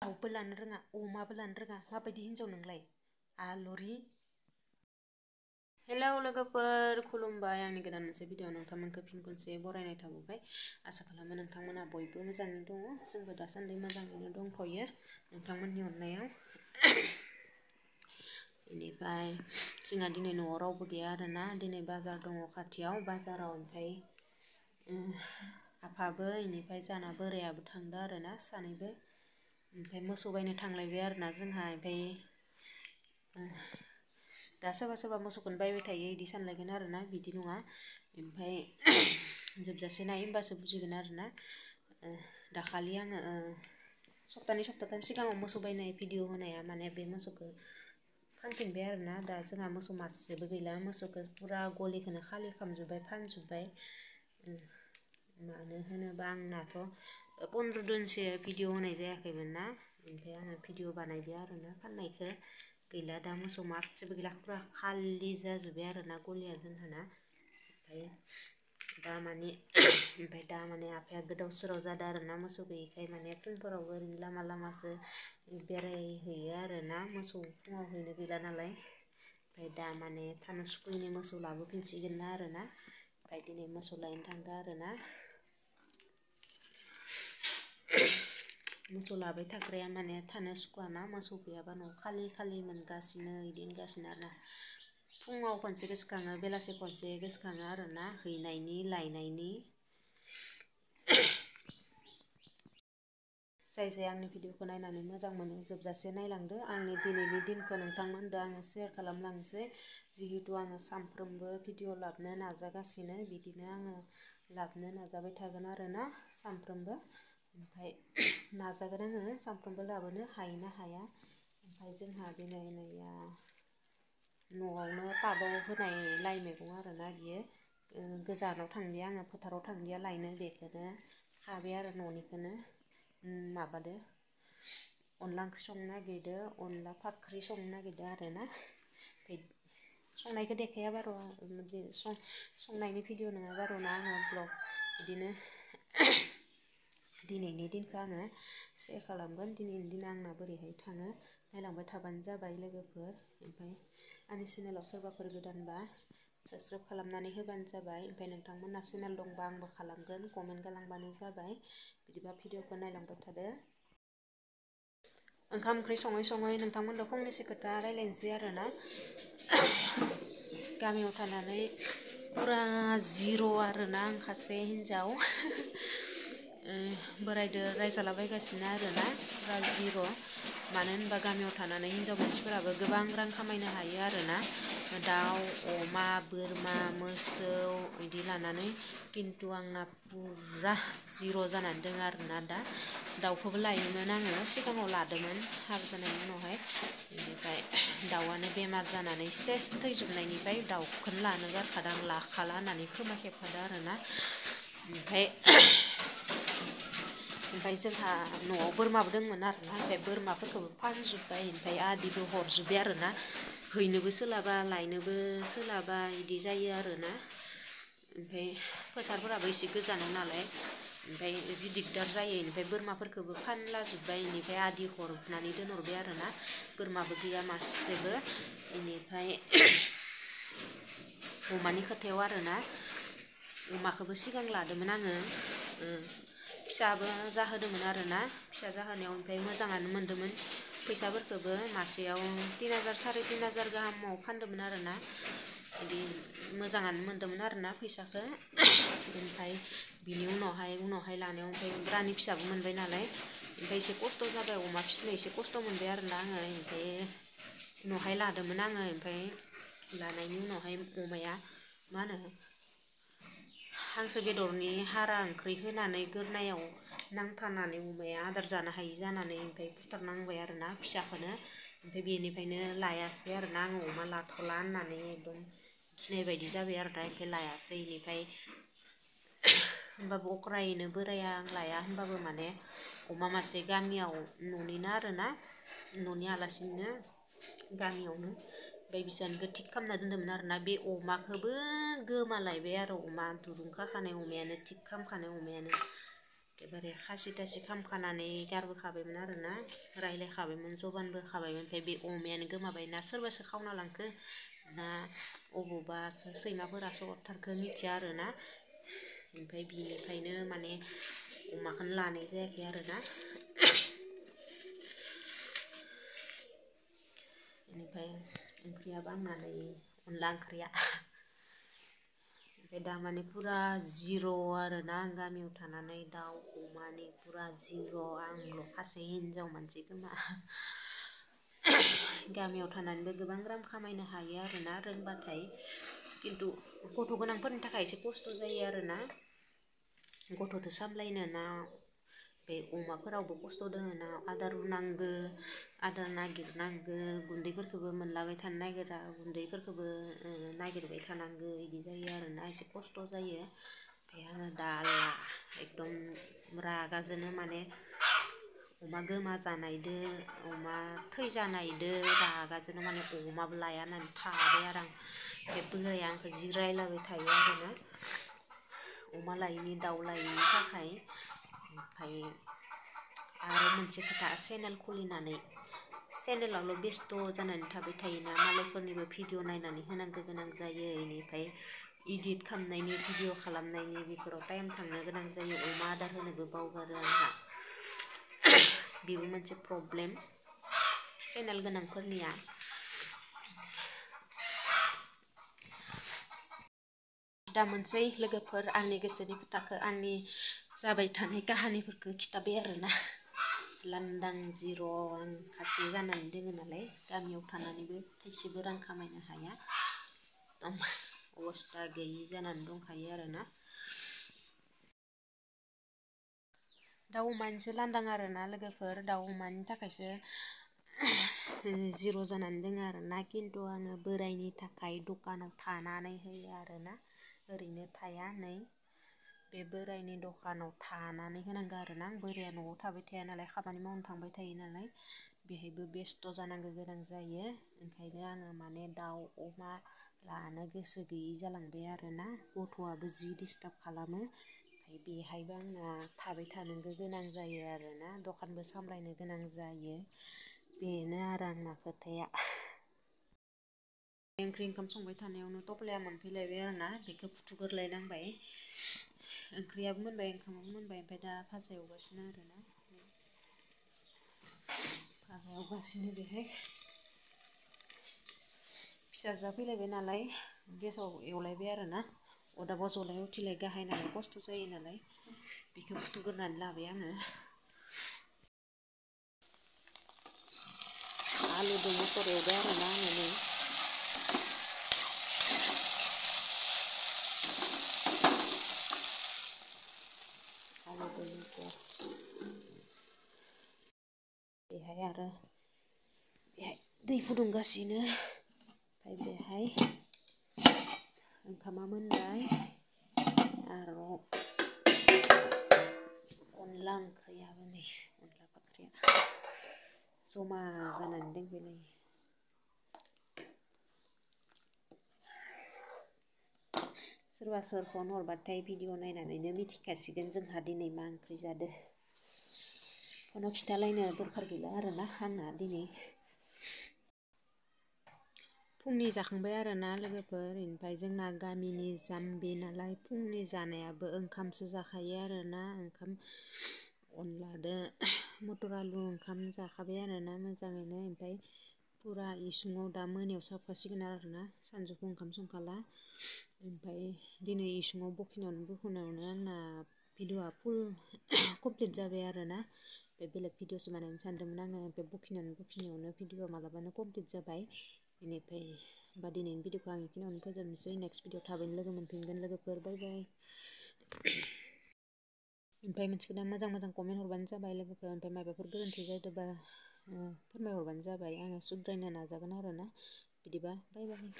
दाउबो लानो रोङा अमाबो लानो रोङा माबायदि हिन्जाव नोंलाय आलुरि। हेलौ लोगोफोर खुलुमबाय आंनि गोदान मोनसे भिडिअ नोंथांमोनखौ फिन खनसे बरायनाय थाबोबाय। आसा खालामो नोंथांमोना बयबो मोजाङैनो दङ। जोंबो दासान्दि मोजाङैनो दंथ'यो नोंथांमोननि अननायाव। बेनिफ्राय जोंहा दिनै न'आव रावबो गैया आरोना। दिनै बाजार दङ खाथियाव बाजाराव ओमफ्राय आफाबो इनिफ्राय जाना बोरायाबो थांदो आरोना सानैबो। ओमफ्राय मोसौ बायनो थांलायबाय आरोना जोंहा। ओमफ्राय दा सोरबा सोरबा मोसौखौनो बायबाय थायो इदि सानलायगोन आरोना, बिदि नङा। ओमफ्राय जोबजासे नाय होमबासो बुजिगोन आरोना। दाखालि आङो सप्ताथाम सिगाङाव मोसौ बायनाय भिडिअ होनाया माने बे मोसौखौ फानफिनबाय आरोना। दा जोंहा मोसौ मासेबो गैला, मोसौखौ फुरा गलिखौनो खालि खालामजोब्बाय फानजोब्बाय। मानो होनोबा आंनाथ' 15 दिनसो भिडिअ होनाय जायाखैमोन ना। ओमफ्राय आङो भिडिअ बानायदो आरोना फाननायखौ। गैला दा मोसौ मासेबो गैला, फुरा खालि जाजोब्बाय आरोना गलिया जोंहाना। ओमफ्राय दा माने आफाया गोदाव सोराव जादों आरोना मोसौ गैयैखाय। माने फुंफोरावबो ओरैनो लामा लामासो बेरायहैयो आरोना, मोसौ फुङाव हैनो गैला नालाय। ओमफ्राय दा माने थानो सुकुयैनि मोसौ लाबोफिनसिगोन ना आरोना। ओमफ्राय दिनै मोसौ लायनो थांदो आरोना। मोसौ लाबाय थाग्राया माने थानो सुखुवाना, मोसौ गैयाबा न'आव खालि खालि मोनगासिनो इदि होनगासिनो आरोना। फुङाव खनसे गोसोखाङो, बेलासे खनसे गोसोखाङो आरोना, हैनायनि लायनायनि। जाय जाय आंनि भिडिअखौ नायनानै मोजां मोनो जोबजासे नायलांदो। आंनि दिनैनि दिनखौ नोंथांमोनदो आङो शेयार खालामलांनोसै। जिहेतु आङो सानफ्रोमबो भिडिअ लाबोनो नाजागासिनो, बिदिनो आङो लाबोनो नाजाबाय थागोन आरोना सानफ्रोमबो। ओमफ्राय नाजागोन आङो सानफ्रोमबो लाबोनो, हायोना हाया। ओमफ्राय जोंहा दिनै नैया न'आवनो टाबाव होनाय लाइ मैगं आरोना बियो। गोजानाव थांदिया आङो, फोथाराव थांदिया लायनो, बेखौनो खाबाय आरो न'निखौनो। माबादो अनला ओंख्रि संनो नागिरदो, अनला फाख्रि संनो नागिरदो आरोना। ओमफ्राय संनायखौ देखाया बार', संनायनि भिडिअ नङा बार' ना आङो ब्लग। बिदिनो दिनैनि दिनखौ आङो शेयार खालामगोन। दिनैनि दिना आंना बोरैहाय थाङो नायलांबाय थाबानो जाबाय लोगोफोर। ओमफ्राय आंनि चेनेलाव सोरबाफोर गोदानबा साबस्क्राइब खालामनानै होबानो जाबाय। ओमफ्राय नोंथांमोनहा चेनेल दंबा आंबो खालामगोन, कमेन्ट गालांबानो जाबाय। बिदिबा भिडिअखौ नायलांबाय थादो। ओंखाम ओंख्रि सङै सङै नोंथांमोनजों फंनैसो खोथा रायज्लायनोसै आरोना। गामियाव थानानै फुरा जिर' आरोना आं सासे हिन्जाव। बोरायदो रायजालाबायगासिनो आरोना, फुरा जिर'। मानो होनबा गामियाव थानानै हिन्जाव मानसिफोराबो गोबां रां खामायनो हायो आरोना। दाउ, अमा, बोरमा, मोसौ बिदि लानानै। खिन्थु आंना फुरा जिर' जानानै दङ आरोना दा। दाउखौबो लायोमोन आङो, सिगाङाव लादोंमोन हाबा जानायनि उनावहाय। बेनिफ्राय दाउआनो बेमार जानानै सेस थैजोबनायनिफ्राय दाउखौनो लानो गारखादों आं, लाखाला होननानै खोमा खेबखादों आरोना। ओमफ्राय जोंहा न'आव बोरमाबो दंमोन आरोना। ओमफ्राय बोरमाफोरखौबो फानजोब्बाय, ओमफ्राय आदिबो हरजोब्बाय आरोना। हैनोबो सोलाबा लायनोबो सोलाबा इदि जायो आरोना। ओमफ्राय फोथारफोराबो एसे गोजानाव नालाय, ओमफ्राय जि दिगदार जायो। ओमफ्राय बोरमाफोरखौबो फानलाजोब्बाय, बेनिफ्राय आदि हरनानै दोनहरबाय आरोना। बोरमाबो गैया मासेबो। बेनिफ्राय अमानि खोथायाव आरोना, अमाखौबो सिगां लादोंमोन आङो। फिसाबो जाहोदोंमोन आरोना, फिसा जाहोनायाव ओमफ्राय मोजाङानो मोन्दोंमोन। फैसाफोरखौबो मासेयाव 3000 3500 गाहामाव फानदोंमोन आरोना। बिदि मोजाङानो मोन्दोंमोन आरोना फैसाखौ। ओमफ्राय बिनि उनावहाय लानायाव ओमफ्राय रानि फिसाबो मोनबाय नालाय, ओमफ्राय एसे खस्थ' जाबाय अमा फिसिनो, एसे खस्थ' मोनबाय आरोना आङो। ओमफ्राय उनावहाय लादोंमोन आङो। ओमफ्राय लानायनि उनावहाय अमाया मा होनो हांसो बेदरनि हारा ओंख्रि होनानै गोरनायाव नांथानानै अमाया आदार जानो हायि जानानै ओमफ्राय फुथारनांबाय आरोना फिसाखौनो। ओमफ्राय बेनिफ्रायनो लायासै आरोना आङो, अमा लाथ'ला होननानै एकदम गिनाय बायदि जाबाय आरोना। ओमफ्राय लायासै। बेनिफ्राय होमबाबो अख्रायैनो बोराया लाया होनबाबो माने अमा मासे गामियाव न'निनो आरोना, न'नि आलासिनो गामियावनो। ओमफ्राय बिसोरनिखौ थिग खालामना दोन्दोंमोन आरोना। बे अमाखौबो गोमालायबाय आरो, अमा दुरुं खाखानाय अमायानो, थिग खालामखानाय अमायानो। एखेबारे खासि थासि खामखानानै गारबोखाबायमोन आरोना रायलायखाबायमोन जबानबो होखाबायमोन ओमफ्राय बे अमायानो गोमाबाय ना सोरबासो खावना लांखो ना अबावबा सैमाफोरासो अरथारखो मिथिया आरोना ओमफ्राय बिनिखायनो माने अमाखौनो लानाय जायाखै आरोना बेनिफ्राय ओंख्रियाबो आंना नै अनला ओंख्रिया ओमफ्राय दा माने पुरा जिर' आरोना आं गामियाव थानानै दाउ अमानि पुरा जिर' आंल' खासे हिनजाव मानसि खोमा गामियाव थानानैबो गोबां रां खामायनो हायो आरोना रोंबाथाय खिन्थु गथ' गोनांफोरनि थाखाय एसे खस्थ' जायो आरोना गथ'खौ सामलायनो ना बे अमाफोरावबो खस्थ' दोङो ना आदार रुनांगो आदार नागिरनांगो गुन्दैफोरखौबो मोनलाबाय थानो नागिरा गुन्दैफोरखौबो नागिरबाय थानांगो बिदि जायो आरोना एसे खस्थ' जायो ओमफ्राय आङो दा एकदम रागाजोंनो माने अमा गोमा जानायदो अमा थैजानायदो रागाजोंनो माने अमाबो लाया होननानै थाबाय आरो आं बे बोराया आंखौ जि रायलायबाय थायो आरोना अमा लायैनि दाउ लायैनि थाखाय ओमफ्राय आरो मोनसे खोथा चेनेल खुलिनानै चेनेलावल' बेस्थ' जानानै थाबाय थायोना मालायफोरनिबो भिडिअ नायनानै होनांगौ गोनां जायो बेनिफ्राय इडिट खालामनायनि भिडिअ खालामनायनि बेफोराव टाइम थांनो गोनां जायो अमा आदार होनोबो बावगारो आंहा बेबो मोनसे प्रब्लेम चेनेल गोनांफोरनिया दा मोनसै लोगोफोर आंनि गोसोनि खोथाखौ आंनि जाबाय थानाय काहानिफोरखौ खिथाबाय आरोना लांदां जिर' आं खासि जानानै दोङो नालाय गामियाव थानानैबो थाइसेबो रां खामायनो हाया एकदम अबस्था गैयि जानानै दंखायो आरोना दाउ अमानिसो लांदां आरोना लोगोफोर दाउ अमानि थाखायसो जिर' जानानै दोङो आरोना खिन्थु आङो बोरायनि थाखाय दखानाव थानानै होयो आरोना ओरैनो थाया नै बे बोरायनि दखानाव थानानै होनांगौ आरोना आं बोराया न'आव थाबाय थाया नालाय खामानि मावनो थांबाय थायो नालाय बेहायबो बेस्थ' जानांगौ गोनां जायो ओंखायनो आङो माने दाउ अमा लानो गोसो गैयि जालांबाय आरोना गथ'आबो जि डिस्टार्ब खालामो ओमफ्राय बेहायबो आंना थाबाय थानांगौ गोनां जायो आरोना दखानबो सामलायनो गोनां जायो बेनो आरो आंना खोथाया ओंख्रि ओंखाम संबाय थानायावनो टपलाया मोनफैलायबाय आरोना बेखौ फुथुगोरलायनांबाय ओंख्रियाबो मोनबाय ओंखामाबो मोनबाय ओमफ्राय दा भाजा एवगासिनो आरोना भाजा एवगासिनो बेहाय फिसाजोआ फैलायबाय नालाय गेसाव एवलायबाय आरोना अरदाबाव जलाय उथिलाय गाहाय नालाय खस्थ' जायो नालाय बेखौ फुथुगोरनानै लाबाय आङो आलुजों मटर एवबाय आरोना आङो नै बेहाय आरो बेहाय दै फुदुंगासिनो ओमफ्राय बेहाय ओंखामा मोनबाय आरो अनला ओंख्रियाबो नै अनला फाख्रिया जमा जानानै दंफैलायो सोरबा सोर फन हरबाथाय भिडिअ नायनानैनो मिथिखासिगोन जोंहा दिनै मा ओंख्रि जादों फनाव खिथालायनो दरखार गैला आरोना आंना दिनै फुंनि जाखांबाय आरोना लोगोफोर ओमफ्राय जोंना गामिनि जाम्बि नालाय फुंनि जानायाबो ओंखामसो जाखायो आरोना ओंखाम अनलादो मटर आलु ओंखाम जाखाबाय आरोना मोजाङैनो ओमफ्राय पुरा इसिङाव दा मोनायाव साबखासिगोन आरोना सानजौफु ओंखाम संखाला ओमफ्राय दिनै इसिङाव बखिनायावनो आंना भिडिअआ फुल कमप्लिट जाबाय आरोना बे बेलेग भिडिअसो बानायनो सानदोंमोन आङो ओमफ्राय बखिनायावनो भिडिअआ मालाबानो कमप्लिट जाबाय बेनिफ्राय होमबा दिनैनि भिडिअखौ आं बेखिनियावनो फोजोबनोसै नेक्स्ट भिडिअ थाबैनो लोगो मोनफिनगोन लोगोफोर बाय बाय ओमफ्राय मोनसे खोथा मोजां मोजां कमेन्ट हरबानो जाबाय लोगोफोर ओमफ्राय माबाफोर गोरोन्थि जादोंबा फोरमायहरबानो जाबाय आङो सुद्रायनो नाजागोन आरोना बिदिबा बाय बाय